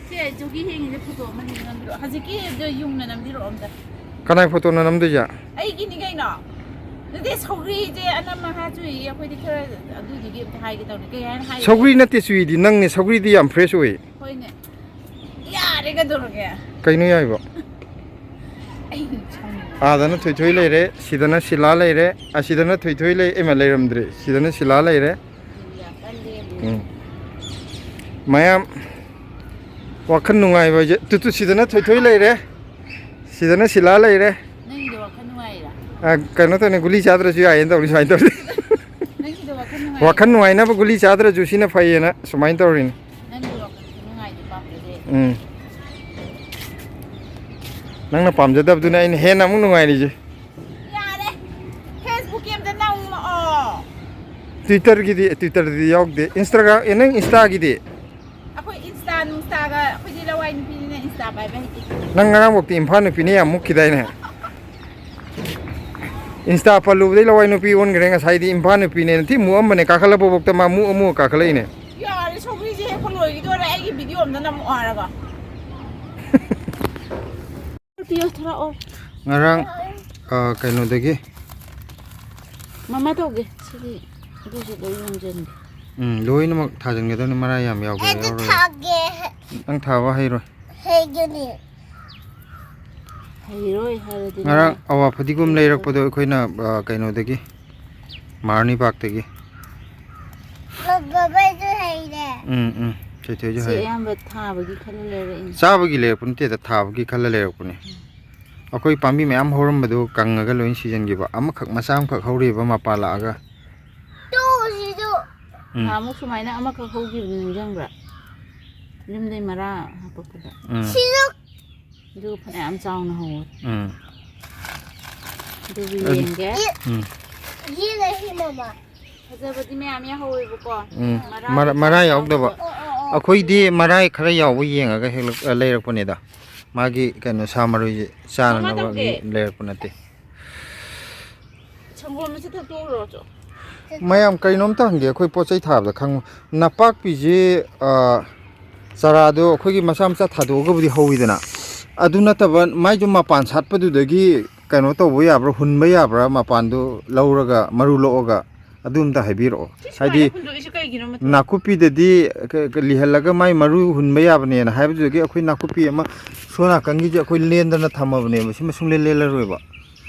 ꯁꯦ, ꯖꯨꯒꯤ ꯍꯦꯡꯉꯤꯁꯦ ꯐꯣꯇꯣ ꯑꯃ ꯅꯝꯕꯤꯔꯛꯑꯣ꯫ ꯍꯧꯖꯤꯛꯀꯤꯗꯣ ꯌꯨꯡꯅ ꯅꯝꯕꯤꯔꯛꯑꯣ ꯑꯝꯇ꯫ ꯀꯅꯥꯏ ꯐꯣꯇꯣꯅꯣ ꯅꯝꯗꯣꯏꯁꯦ? ꯑꯩꯒꯤꯅꯤ ꯀꯩꯅꯣ꯫ ꯅꯠꯇꯦ, ꯁꯧꯒ꯭ꯔꯤꯁꯦ ꯑꯅꯝ ꯑꯍꯥ ꯆꯨꯏꯌꯦ, ꯑꯩꯈꯣꯏꯗꯤ ꯈꯔ ꯑꯗꯨꯗꯨꯒꯤ ꯑꯝꯇ ꯍꯥꯏꯒꯦ ꯇꯧꯅꯤ꯫ ꯀꯩ ꯍꯥꯏꯅ ꯍꯥꯏꯒꯦ? ꯁꯧꯒ꯭ꯔꯤ ꯅꯠꯇꯦ ꯆꯨꯏꯗꯤ, ꯅꯪꯅꯦ꯫ ꯁꯧꯒ꯭ꯔꯤꯗꯤ ꯌꯥꯝ ꯐ꯭ꯔꯦꯁ ꯑꯣꯏ꯫ ꯍꯣꯏꯅꯦ꯫ ꯌꯥꯔꯦ, ꯀꯩꯗꯧꯔꯒꯦ? ꯀꯩꯅꯣ ꯌꯥꯏꯕꯣ? ꯑꯩ ꯁꯥꯎꯅꯤꯡꯉꯦ꯫ ꯑꯥꯗꯅ ꯊꯣꯏꯊꯣꯏ ꯂꯩꯔꯦ, ꯁꯤꯗꯅ ꯁꯤꯂꯥ ꯂꯩꯔꯦ, ꯑꯁꯤꯗꯅ ꯊꯣꯏꯊꯣꯏ ꯂꯩ, ꯏꯃ ꯂꯩꯔꯝꯗ꯭ꯔꯦ, ꯁꯤꯗꯅ ꯁꯤꯂꯥ ꯂꯩꯔꯦ꯫ ꯎꯝ꯫ ꯃꯌꯥꯝ ꯋꯥꯈꯜ ꯅꯨꯡꯉꯥꯏꯕ ꯍꯥꯏꯁꯦ, ꯇꯨ, ꯇꯨ, ꯁꯤꯗꯅ ꯊꯣꯏꯊꯣꯏ ꯂꯩꯔꯦ, ꯁꯤꯗꯅ ꯁꯤꯂꯥ ꯂꯩꯔꯦ꯫ ꯅꯪꯒꯤꯗꯣ ꯋꯥꯈꯜ ꯅꯨꯡꯉꯥꯏꯔꯤꯔꯥ? ꯑ, ꯀꯩꯅꯣ ꯇꯧꯅꯤ, ꯒꯨꯂꯤ ꯆꯥꯗ꯭ꯔꯁꯨ ꯌꯥꯏꯌꯦꯅ ꯇꯧꯅꯤ ꯁꯨꯃꯥꯏꯅ ꯇꯧꯔꯤ꯫ ꯅꯪꯒꯤꯗꯣ ꯋꯥꯈꯜ ꯅꯨꯡꯉꯥꯏꯔꯤꯔꯥ? ꯋꯥꯈꯜ ꯅꯨꯡꯉꯥꯏꯅꯕ ꯒꯨꯂꯤ ꯆꯥꯗ꯭ꯔꯁꯨ ꯁꯤꯅ ꯐꯩꯌꯦꯅ ꯁꯨꯃꯥꯏꯅ ꯇꯧꯔꯤꯅꯤ꯫ ꯅꯪꯒꯤ ꯋꯥꯈꯜ ꯅꯨꯡꯉꯥꯏꯗꯤ ꯄꯥꯝꯖꯗꯦ꯫ ꯎꯝ꯫ ꯅꯪꯅ ꯄꯥꯝꯖꯗꯕꯗꯨꯅ ꯑꯩꯅ ꯍꯦꯟꯅ ꯑꯃꯨꯛ ꯅꯨꯡꯉꯥꯏꯔꯤꯁꯦ꯫ ꯌꯥꯔꯦ꯫ Facebook-ꯀꯤ ꯑꯝꯇ ꯅꯝꯃꯛꯑꯣ꯫ Twitter-ꯒꯤꯗꯤ, Twitter-ꯗꯗꯤ ꯌꯥꯎꯗꯦ꯫ Instagram, ꯑꯦ, ꯅꯪ Insta-ꯒꯤꯗꯤ? ꯑꯩꯈꯣꯏ Insta ꯅꯨꯡꯁꯇꯥꯒ ꯑꯩꯈꯣꯏꯗꯤ ꯂꯋꯥꯏ ꯅꯨꯄꯤꯅꯤꯅ Insta ꯄꯥꯏꯕ ꯍꯩꯇꯦ꯫ ꯅꯪ ꯉꯔꯥꯡꯐꯥꯎꯗꯤ ꯏꯝꯐꯥꯜ ꯅꯨꯄꯤꯅ ꯌꯥꯝ ꯃꯨꯛꯈꯤꯗꯥꯏꯅꯦ? Insta ꯄꯜꯂꯨꯕꯗꯩ ꯂꯋꯥꯏ ꯅꯨꯄꯤ ꯑꯣꯟꯈ꯭ꯔꯦ꯫ ꯉꯁꯥꯏꯗꯤ ꯏꯝꯐꯥꯜ ꯅꯨꯄꯤꯅꯦꯅ ꯊꯤ ꯃꯨꯛꯑꯝꯕꯅꯦ, ꯀꯥꯈꯠꯂꯛꯄꯐꯥꯎꯗ ꯃꯥ ꯃꯨꯛ ꯑꯃꯨꯛ ꯀꯥꯈꯠꯂꯛꯏꯅꯦ꯫ ꯌꯥꯔꯦ, ꯁꯧꯒ꯭ꯔꯤꯁꯦ ꯍꯦꯛꯄ ꯂꯣꯏꯈꯤꯗꯣꯔꯦ꯫ ꯑꯩꯒꯤ video ꯑꯝꯇ ꯅꯝꯃꯛꯑꯣ ꯍꯥꯏꯔꯒ꯫ ꯄꯤꯌꯣ, ꯊꯣꯔꯛꯑꯣ꯫ ꯉꯔꯥꯡ, ꯑ, ꯀꯩꯅꯣꯗꯒꯤ꯫ ꯃꯃꯥ ꯇꯧꯒꯦ꯫ ꯁꯤꯗꯤ ꯑꯗꯨꯁꯨ ꯂꯣꯏ ꯌꯣꯝꯖꯟꯒꯦ꯫ ꯎꯝ, ꯂꯣꯏꯅꯃꯛ ꯊꯥꯖꯤꯟꯒꯗꯕꯅꯤ, ꯃꯔꯥ ꯌꯥꯝ ꯌꯥꯎꯒꯦꯔꯥ ꯑꯩꯗꯤ ꯌꯥꯎꯔꯣꯏꯔꯥ꯫ ꯊꯥꯒꯦ꯫ ꯅꯪ ꯊꯥꯕ ꯍꯩꯔꯣꯏ꯫ ꯍꯩꯒꯅꯤ꯫ ꯍꯩꯔꯣꯏ ꯍꯥꯏꯔꯗꯤ ꯉꯔꯥꯡ ꯅꯪ ꯑꯋꯥ ꯐꯗꯤꯒꯣꯝ ꯂꯩꯔꯛꯄꯗꯣ ꯑꯩꯈꯣꯏꯅ, ꯑ, ꯀꯩꯅꯣꯗꯒꯤ, ꯃꯍꯥꯔꯥꯅꯤ ꯄꯥꯔꯛꯇꯒꯤ꯫ ꯕ-, ꯕꯕꯥꯁꯨ ꯍꯩꯔꯦ꯫ ꯎꯝ, ꯎꯝ꯫ ꯊꯣꯏꯊꯣꯏꯁꯨ ꯁꯤ ꯍꯥꯏ꯫ ꯑꯌꯥꯝꯕ ꯊꯥꯕꯒꯤ ꯈꯜꯂ ꯂꯩꯔꯛꯏꯅꯦ꯫ ꯆꯥꯕꯒꯤ ꯂꯩꯔꯛꯄ ꯅꯠꯇꯦꯗ, ꯊꯥꯕꯒꯤ ꯈꯜꯂ ꯂꯩꯔꯛꯄꯅꯦ꯫ ꯑꯩꯈꯣꯏ ꯄꯥꯝꯕꯤ ꯃꯌꯥꯝ ꯍꯧꯔꯝꯕꯗꯨ ꯀꯪꯉꯒ ꯂꯣꯏ ꯁꯤꯖꯤꯟꯈꯤꯕ, ꯑꯃꯈꯛ, ꯃꯆꯥ ꯑꯃꯈꯛ ꯍꯧꯔꯤꯕ ꯃꯄꯥ ꯂꯥꯛꯑꯒ꯫ ꯇꯣ, ꯁꯤꯁꯨ꯫ ꯎꯝ꯫ ꯅꯍꯥꯟꯃꯨꯛ ꯁꯨꯃꯥꯏꯅ ꯑꯃꯈꯛ ꯍꯧꯈꯤꯕꯗꯨ ꯅꯤꯡꯁꯤꯡꯕ꯭ꯔꯥ? ꯌꯨꯝꯗꯩ ꯃꯔꯥ ꯍꯥꯄꯛꯄꯗ꯫ ꯎꯝ꯫ ꯁꯤꯁꯨ꯫ ꯑꯗꯨꯒ ꯐꯅꯌꯥꯝ ꯆꯥꯎꯅ ꯍꯧꯋꯦ꯫ ꯎꯝ꯫ ꯑꯗꯨꯕꯨ ꯑꯗꯨ ꯌꯦꯡꯒꯦ꯫ ꯎꯝ꯫ ꯌꯦꯡꯉꯁꯤ, ꯃꯃꯥ꯫ ꯐꯖꯕꯗꯤ ꯃꯌꯥꯝ ꯌꯥꯍꯧꯋꯦꯕꯀꯣ꯫ ꯎꯝ꯫ ꯃꯔꯥ ꯃꯔꯥ, ꯃꯔꯥ ꯌꯥꯎꯗꯕ꯫ ꯌꯥꯎꯗꯕ꯫ ꯑꯣ, ꯑꯣ, ꯑꯣ꯫ ꯑꯩꯈꯣꯏꯗꯤ ꯃꯔꯥꯏ ꯈꯔ ꯌꯥꯎꯕ ꯌꯦꯡꯉꯒ ꯍꯦꯛꯂꯛ-, ꯂꯩꯔꯛꯄꯅꯤꯗ꯫ ꯃꯥꯒꯤ ꯀꯩꯅꯣ, ꯁꯥ ꯃꯔꯣꯏꯁꯦ ꯆꯥꯅꯅꯕꯒꯤ ꯇꯧꯒꯦ? ꯂꯩꯔꯛꯄ ꯅꯠꯇꯦ꯫ ꯁꯪꯒꯣꯝ ꯑꯁꯤ ꯊꯛꯇꯣꯛꯎꯔꯣ, ꯆꯣ꯫ ꯃꯌꯥꯝ, ꯀꯩꯅꯣꯝꯇ ꯍꯪꯒꯦ, ꯑꯩꯈꯣꯏ ꯄꯣꯠ ꯆꯩ ꯊꯥꯕꯗ ꯈꯪꯕ, ꯅꯄꯥꯛꯄꯤꯁꯤ, ꯑ, ꯆꯔꯥꯗꯣ ꯑꯩꯈꯣꯏꯒꯤ ꯃꯆꯥ ꯃꯆꯥ ꯊꯥꯗꯣꯛꯑꯒꯕꯨꯗꯤ ꯍꯧꯋꯤꯗꯅ, ꯑꯗꯨ ꯅꯠꯇꯕ ꯃꯥꯏꯁꯨ ꯃꯄꯥꯟ ꯁꯥꯠꯄꯗꯨꯗꯒꯤ ꯀꯩꯅꯣ ꯇꯧꯕ ꯌꯥꯕ꯭ꯔꯥ, ꯍꯨꯟꯕ ꯌꯥꯕ꯭ꯔꯥ, ꯃꯄꯥꯟꯗꯨ ꯂꯧꯔꯒ ꯃꯔꯨ ꯂꯣꯛꯑꯒ? ꯑꯗꯨ ꯑꯝꯇ ꯍꯥꯏꯕꯤꯔꯛꯑꯣ꯫ ꯁꯤ ꯁꯨꯃꯥꯏꯅ ꯍꯥꯏꯗꯤ ꯍꯨꯟꯗꯣꯛꯏꯁꯤ ꯀꯩꯒꯤꯅꯣ ꯃꯇꯨ? ꯅꯥꯀꯨꯞꯄꯤꯗꯗꯤ ꯀ-, ꯀ-, ꯂꯤꯍꯜꯂꯒ ꯃꯥꯏ ꯃꯔꯨ ꯍꯨꯟꯕ ꯌꯥꯕꯅꯦꯅ ꯍꯥꯏꯕꯗꯨꯗꯒꯤ ꯑꯩꯈꯣꯏ ꯅꯥꯀꯨꯞꯄꯤ ꯑꯃ ꯁꯣꯝ ꯅꯥꯀꯟꯒꯤꯁꯦ ꯑꯩꯈꯣꯏ ꯂꯦꯟꯗꯅ ꯊꯝꯃꯕꯅꯦꯕ, ꯁꯤꯃ ꯁꯨꯡꯂꯦꯟ ꯂꯦꯜꯂꯔꯣꯏꯕ꯫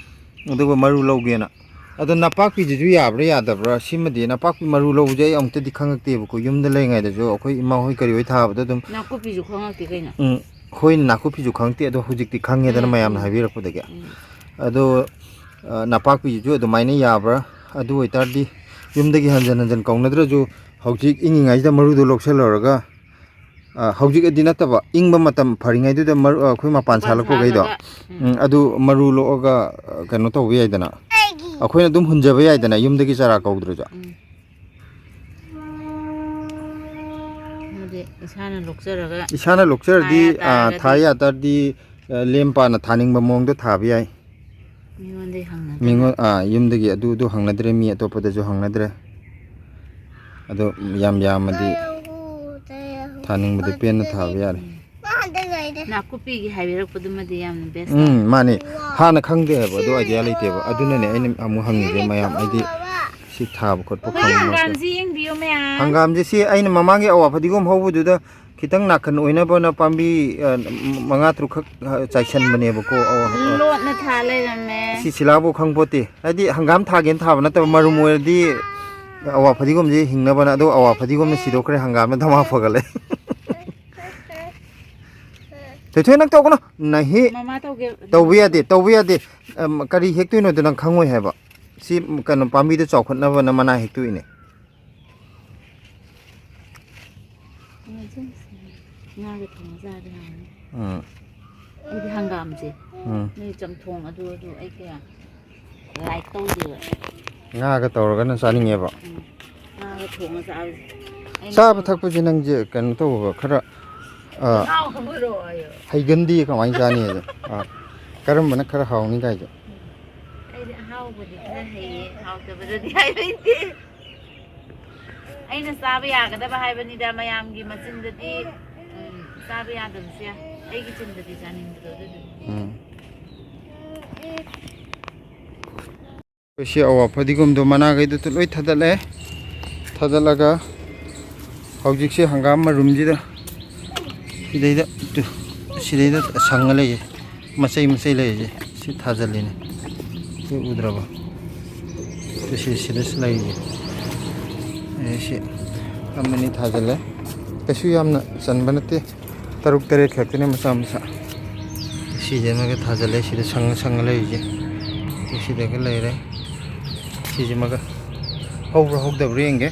ꯑꯗꯨꯒ ꯃꯔꯨ ꯂꯧꯒꯦꯅ꯫ ꯑꯗꯣ ꯅꯄꯥꯛꯄꯤꯁꯤꯁꯨ ꯌꯥꯕ꯭ꯔꯥ ꯌꯥꯗꯕ꯭ꯔꯥ? ꯁꯤꯃꯗꯤ, ꯅꯄꯥꯛꯄꯤ ꯃꯔꯨ ꯂꯧꯕꯁꯦ ꯑꯩ ꯑꯃꯨꯛꯇꯗꯤ ꯈꯪꯉꯛꯇꯦꯕꯀꯣ꯫ ꯌꯨꯝꯗ ꯂꯩꯔꯤꯉꯩꯗꯁꯨ ꯑꯩꯈꯣꯏ ꯏꯃꯥ ꯍꯣꯏ ꯀꯔꯤ ꯍꯣꯏ ꯊꯥꯕꯗ ꯑꯗꯨꯝ ꯅꯥꯀꯨꯞꯄꯤꯁꯨ ꯈꯪꯉꯛꯇꯦ ꯀꯩꯅꯣ? ꯎꯝ, ꯍꯣꯏꯅꯦ, ꯅꯥꯀꯨꯞꯄꯤꯁꯨ ꯈꯪꯉꯛꯇꯦ꯫ ꯑꯗꯣ ꯍꯧꯖꯤꯛꯇꯤ ꯈꯪꯉꯦꯗꯅ ꯎꯝ, ꯃꯌꯥꯝꯅ ꯎꯝ꯫ ꯍꯥꯏꯕꯤꯔꯛꯄꯗꯒꯤ꯫ ꯎꯝ꯫ ꯑꯗꯣ, ꯑ, ꯅꯄꯥꯛꯄꯤꯁꯤꯁꯨ ꯑꯗꯨꯃꯥꯏꯅ ꯌꯥꯕ꯭ꯔꯥ? ꯑꯗꯨ ꯑꯣꯏꯇꯥꯔꯗꯤ ꯌꯨꯝꯗꯒꯤ ꯍꯟꯖꯟ ꯍꯟꯖꯟ ꯀꯧꯅꯗ꯭ꯔꯁꯨ ꯍꯧꯖꯤꯛ ꯏꯪꯉꯤꯉꯩꯁꯤꯗ ꯃꯔꯨꯗꯣ ꯂꯧꯁꯤꯜꯂꯨꯔꯒ, ꯑ, ꯍꯧꯖꯤꯛ ꯑꯗꯤ ꯅꯠꯇꯕ, ꯏꯪꯕ ꯃꯇꯝ ꯐꯔꯤꯉꯩꯗꯨꯗ ꯃꯔꯨ-, ꯑ, ꯑꯩꯈꯣꯏ ꯃꯄꯥꯟ ꯃꯄꯥꯟ ꯁꯥꯠꯂꯛꯄꯈꯩꯗꯣ, ꯁꯥꯍꯜꯂꯒ, ꯎꯝ꯫ ꯎꯝ, ꯑꯗꯨ ꯃꯔꯨ ꯂꯣꯛꯑꯒ, ꯑ, ꯀꯩꯅꯣ ꯇꯧꯕ ꯌꯥꯏꯗꯅ꯫ ꯑꯩꯈꯣꯏꯅ ꯑꯗꯨꯝ ꯍꯨꯟꯖꯕ ꯌꯥꯏꯗꯅ, ꯌꯨꯝꯗꯒꯤ ꯆꯥꯔꯥ ꯀꯧꯗ꯭ꯔꯁꯨ꯫ ꯎꯝ꯫ ꯑꯗꯨꯗꯤ ꯏꯁꯥꯅ ꯂꯣꯛꯆꯔꯒ ꯏꯁꯥꯅ ꯂꯣꯛꯆꯔꯗꯤ, ꯊꯥ ꯌꯥ ꯑ, ꯊꯥ ꯇꯥꯔꯒꯗꯤ ꯌꯥ ꯇꯥꯔꯗꯤ, ꯑ, ꯂꯦꯝ ꯄꯥꯅ ꯊꯥꯅꯤꯡꯕ ꯃꯑꯣꯡꯗ ꯊꯥꯕ ꯌꯥꯏ꯫ ꯃꯤꯉꯣꯟꯗꯩ ꯍꯪꯅꯗꯅ꯫ ꯃꯤꯉꯣꯟ-, ꯑꯥ, ꯌꯨꯝꯗꯒꯤ ꯑꯗꯨ, ꯑꯗꯨ ꯍꯪꯅꯗ꯭ꯔꯦ, ꯃꯤ ꯑꯇꯣꯞꯄꯗꯁꯨ ꯍꯪꯅꯗ꯭ꯔꯦ꯫ ꯑꯗꯣ ꯌꯥꯝ ꯌꯥꯝꯃꯗꯤ ꯊꯥꯅꯤꯡꯕꯗꯨ ꯄꯦꯟꯅ ꯊꯥꯕ ꯌꯥꯔꯦ꯫ ꯎꯝ꯫ ꯅꯥꯀꯨꯞꯄꯤꯒꯤ ꯍꯥꯏꯕꯤꯔꯛꯄꯗꯨꯃꯗꯤ ꯌꯥꯝꯅ best ꯎꯝ, ꯇꯥꯔꯦ꯫ ꯃꯥꯅꯤ꯫ ꯍꯥꯟꯅ ꯈꯪꯗꯦ ꯍꯥꯏꯕ, ꯑꯗꯨ idea ꯂꯩꯇꯦꯕ꯫ ꯑꯗꯨꯅꯅꯦ ꯑꯩꯅ ꯑꯃꯨꯛ ꯍꯪꯉꯤꯁꯦ ꯃꯌꯥꯝ, ꯍꯥꯏꯗꯤ ꯁꯤ ꯊꯥꯕ ꯈꯣꯠꯄ ꯑꯩꯈꯣꯏꯒꯤ ꯐꯪꯕ ꯍꯪꯒꯥꯝꯁꯤ ꯌꯦꯡꯕꯤꯌꯨ ꯃꯌꯥꯝ꯫ ꯍꯪꯒꯥꯝꯁꯦ ꯁꯤ ꯑꯩꯅ ꯃꯃꯥꯡꯒꯤ ꯑꯋꯥ ꯐꯗꯤꯒꯣꯝ ꯍꯧꯕꯗꯨꯗ ꯈꯤꯇꯪ ꯅꯥꯈꯟ ꯑꯣꯏꯅꯕꯅ ꯄꯥꯝꯕꯤ, ꯑ, ꯃꯉꯥ ꯇꯔꯨꯛꯈꯛ, ꯑ, ꯆꯥꯏꯁꯟꯕꯅꯦꯕꯀꯣ꯫ ꯑ, ꯑ, ꯂꯣꯠꯅ ꯊꯥ ꯂꯩꯔꯝꯃꯦ꯫ ꯁꯤ ꯁꯤꯂꯥꯕꯨ ꯈꯪꯄꯣꯠꯇꯦ꯫ ꯍꯥꯏꯗꯤ ꯍꯪꯒꯥꯝ ꯊꯥꯒꯦꯅ ꯊꯥꯕ ꯅꯠꯇꯕ, ꯃꯔꯨꯝ ꯑꯣꯏꯔꯗꯤ ꯑꯋꯥ ꯐꯗꯤꯒꯣꯝꯁꯦ ꯍꯤꯡꯅꯕꯅ, ꯑꯗꯣ ꯑꯋꯥ ꯐꯗꯤꯒꯣꯝꯅ ꯁꯤꯗꯣꯛꯈ꯭ꯔꯦ, ꯍꯪꯒꯥꯝꯅ ꯙꯃꯥ ꯐꯒꯠꯂꯦ꯫ ꯊꯣꯏꯊꯣꯏ, ꯅꯪ ꯇꯧꯒꯅꯨ꯫ ꯅꯍꯤ꯫ ꯃꯃꯥ ꯇꯧꯒꯦ꯫ ꯇꯧꯕ ꯌꯥꯗꯦ, ꯇꯧꯕ ꯌꯥꯗꯦ꯫ ꯑꯝ, ꯀꯔꯤ ꯍꯦꯛꯇꯣꯏꯅꯣꯗꯣ ꯅꯪ ꯈꯪꯉꯣꯏ ꯍꯥꯏꯕ꯫ ꯁꯤ, ꯀꯩꯅꯣ, ꯄꯥꯝꯕꯤꯗꯣ ꯆꯥꯎꯈꯠꯅꯕꯅ ꯃꯅꯥ ꯍꯦꯛꯇꯣꯛꯏꯅꯦ꯫ ꯉꯥꯒ ꯊꯣꯡꯉ ꯆꯥꯔꯗꯤ ꯍꯥꯎꯅꯤ꯫ ꯎꯝ꯫ ꯑꯩꯗꯤ ꯍꯪꯒꯥꯝꯁꯦ ꯎꯝ꯫ ꯅꯣꯏ ꯆꯝꯊꯣꯡ ꯑꯗꯨ ꯑꯗꯨ ꯑꯩ ꯀꯌꯥ ꯂꯥꯏꯛ ꯇꯧꯗꯦꯕ꯫ ꯉꯥꯒ ꯇꯧꯔꯒꯅ ꯆꯥꯅꯤꯡꯉꯦꯕ꯫ ꯎꯝ꯫ ꯉꯥꯒ ꯊꯣꯡꯉ ꯆꯥꯕꯁꯦ꯫ ꯑꯩꯅ ꯆꯥꯕ ꯊꯣꯡ- ꯊꯛꯄꯁꯦ ꯅꯪꯁꯦ ꯀꯩꯅꯣ ꯇꯧꯕ ꯈꯔ, ꯑ, ꯆꯥꯎ ꯈꯕꯔꯣ ꯍꯥꯏꯌꯣ꯫ ꯍꯩꯒꯟꯗꯦ ꯀꯃꯥꯏꯅ ꯆꯥꯅꯤ ꯑꯗꯣ? ꯑ, ꯀꯔꯝꯕꯅ ꯈꯔ ꯍꯥꯎꯅꯤ ꯀꯥꯏꯗꯣ? ꯑꯩꯗꯤ ꯑꯍꯥꯎꯕꯗꯤ ꯈꯔ ꯍꯩꯌꯦ, ꯍꯥꯎꯇꯕꯗꯗꯤ ꯍꯥꯏꯕ ꯍꯩꯇꯦ꯫ ꯑꯩꯅ ꯆꯥꯕ ꯌꯥꯒꯗꯕ ꯍꯥꯏꯕꯅꯤꯗ, ꯃꯌꯥꯝꯒꯤ ꯃꯆꯤꯟꯗꯗꯤ, ꯎꯝ, ꯆꯥꯕ ꯌꯥꯗꯕꯁꯨ ꯌꯥꯏ꯫ ꯑꯩꯒꯤ ꯆꯤꯟꯗꯗꯤ ꯆꯥꯅꯤꯡꯕꯗꯣ ꯑꯗꯨꯗꯨꯅꯤ꯫ ꯎꯝ꯫ ꯑꯩꯈꯣꯏ ꯁꯤ ꯑꯋꯥ ꯐꯗꯤꯒꯣꯝꯗꯣ ꯃꯅꯥꯈꯩꯗꯨꯁꯨ ꯂꯣꯏ ꯊꯥꯗꯠꯂꯦ꯫ ꯊꯥꯗꯠꯂꯒ ꯍꯧꯖꯤꯛꯁꯦ ꯍꯪꯒꯥꯝ ꯃꯔꯨꯝꯁꯤꯗ ꯁꯤꯗꯩꯗ, ꯇꯨ, ꯁꯤꯗꯩꯗ ꯁꯪꯉ ꯂꯩꯌꯦ꯫ ꯃꯆꯩ ꯃꯆꯩ ꯂꯩꯔꯤꯁꯦ ꯁꯤ ꯊꯥꯖꯤꯜꯂꯤꯅꯦ꯫ ꯁꯤ ꯎꯗ꯭ꯔꯕ? ꯁꯤ, ꯁꯤ, ꯁꯤꯗꯁꯨ ꯂꯩꯔꯤꯁꯦ꯫ ꯑꯦ, ꯁꯤ ꯑꯃꯅꯤ ꯊꯥꯖꯤꯜꯂꯦ꯫ ꯀꯩꯁꯨ ꯌꯥꯝꯅ ꯆꯟꯕ ꯅꯠꯇꯦ꯫ ꯇꯔꯨꯛ ꯇꯔꯦꯠ ꯈꯛꯇꯅꯦ ꯃꯆꯥ ꯃꯆꯥ꯫ ꯁꯤꯁꯤꯃꯒ ꯊꯥꯖꯤꯜꯂꯦ꯫ ꯁꯤꯗ ꯁꯪꯉ ꯁꯪꯉ ꯂꯩꯔꯤꯁꯦ꯫ ꯁꯤꯗꯒ ꯂꯩꯔꯦ꯫ ꯁꯤꯁꯤꯃꯒ ꯍꯧꯕ꯭ꯔꯥ ꯍꯧꯗꯕ꯭ꯔꯥ ꯌꯦꯡꯒꯦ꯫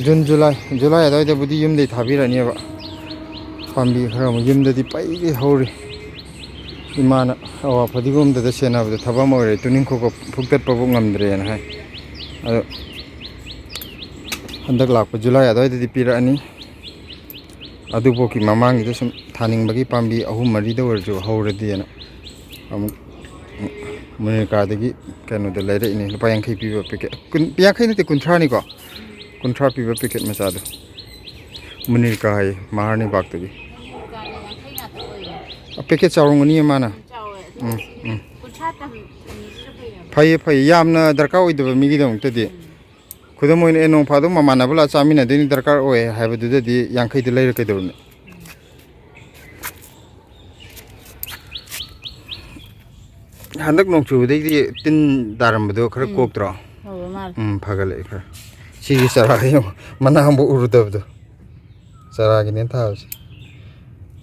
ꯖꯨꯟ, ꯖꯨꯂꯥꯏ, ꯖꯨꯂꯥꯏ ꯑꯗꯨꯋꯥꯏꯗꯕꯨꯗꯤ ꯌꯨꯝꯗꯩ ꯊꯥꯕꯤꯔꯛꯑꯅꯦꯕ꯫ ꯄꯥꯝꯕꯤ ꯈꯔ ꯑꯃꯨꯛ ꯌꯨꯝꯗꯗꯤ ꯄꯩꯒꯩ ꯍꯧꯔꯤ꯫ ꯏꯃꯥꯅ ꯑꯋꯥ ꯐꯗꯤꯒꯣꯝꯗꯗ ꯁꯦꯟꯅꯕꯗ ꯊꯕꯛ ꯑꯃ ꯑꯣꯏꯔꯦ, ꯇꯨꯅꯤꯡꯈꯣꯛꯀ ꯐꯨꯛꯇꯠꯄꯕꯨ ꯉꯝꯗ꯭ꯔꯦꯅ ꯍꯥꯏ꯫ ꯑꯗꯣ ꯍꯟꯗꯛ ꯂꯥꯛꯄ ꯖꯨꯂꯥꯏ ꯑꯗꯨꯋꯥꯏꯗꯗꯤ ꯄꯤꯔꯛꯑꯅꯤ꯫ ꯑꯗꯨꯐꯥꯎꯒꯤ ꯃꯃꯥꯡꯒꯤꯗ ꯁꯨꯝ ꯊꯥꯅꯤꯡꯕꯒꯤ ꯄꯥꯝꯕꯤ ꯑꯍꯨꯝ ꯃꯔꯤꯗ ꯑꯣꯏꯔꯁꯨ ꯍꯧꯔꯗꯤꯅ ꯑꯃꯨꯛ ꯃꯨꯅꯤꯔꯀꯥꯗꯒꯤ ꯀꯩꯅꯣꯗ ꯂꯩꯔꯛꯏꯅꯦ, ꯂꯨꯄꯥ ꯌꯥꯡꯈꯩ ꯄꯤꯕ ꯄꯦꯀꯦꯠ꯫ ꯀꯨꯟ, ꯌꯥꯡꯈꯩ ꯅꯠꯇꯦ, ꯀꯨꯟꯊ꯭ꯔꯥꯅꯤꯀꯣ꯫ ꯀꯨꯟꯊ꯭ꯔꯥ ꯄꯤꯕ ꯄꯦꯀꯦꯠ ꯃꯆꯥꯗꯣ꯫ ꯃꯨꯅꯤꯔꯀꯥ ꯍꯥꯏꯌꯦ, ꯃꯍꯥꯔꯅꯤꯕꯥꯒꯇꯒꯤ꯫ ꯄꯦꯀꯦꯠ ꯆꯥꯎꯔꯝꯒꯅꯤꯌꯦ ꯃꯥꯅ꯫ ꯆꯥꯎꯋꯦ, ꯑꯗꯨ ꯎꯝ, ꯁꯤꯗꯤ ꯎꯝ꯫ ꯀꯨꯟꯊ꯭ꯔꯥ ꯇꯝ-, ꯇꯝꯃꯤꯁꯤꯅ ꯐꯩ ꯍꯥꯏꯕ꯫ ꯐꯩꯌꯦ, ꯐꯩꯌꯦ꯫ ꯌꯥꯝꯅ ꯗꯔꯀꯥꯔ ꯑꯣꯏꯗꯕ ꯃꯤꯒꯤꯗꯃꯛꯇꯗꯤ꯫ ꯎꯝ꯫ ꯈꯨꯗꯝ ꯑꯣꯏꯅ, ꯑꯦ, ꯅꯣꯡ ꯐꯥꯗꯣꯛ ꯃꯃꯥꯟꯅꯕ ꯂꯥꯛꯑ ꯆꯥꯃꯤꯟꯅꯗꯣꯏꯅꯤ, ꯗꯔꯀꯥꯔ ꯑꯣꯏ ꯍꯥꯏꯕꯗꯨꯗꯗꯤ ꯌꯥꯡꯈꯩꯗ ꯂꯩꯔ ꯀꯩꯗꯧꯔꯨꯅꯤ? ꯍꯟꯗꯛ ꯅꯣꯡ ꯆꯨꯕꯗꯩꯗꯤ ꯇꯤꯟ ꯇꯥꯔꯝꯕꯗꯣ ꯈꯔ ꯎꯝ꯫ ꯀꯣꯛꯇ꯭ꯔꯣ? ꯍꯧꯔ ꯃꯥꯜꯂꯦ꯫ ꯎꯝ, ꯐꯒꯠꯂꯛꯑꯦ ꯈꯔ꯫ ꯁꯤꯒꯤ ꯆꯔꯥ ꯌꯦꯡꯉꯣ, ꯃꯅꯥ ꯑꯃꯐꯥꯎ ꯎꯔꯨꯗꯕꯗꯣ꯫ ꯆꯔꯥꯒꯤꯅꯦꯅ ꯊꯥꯕꯁꯦ꯫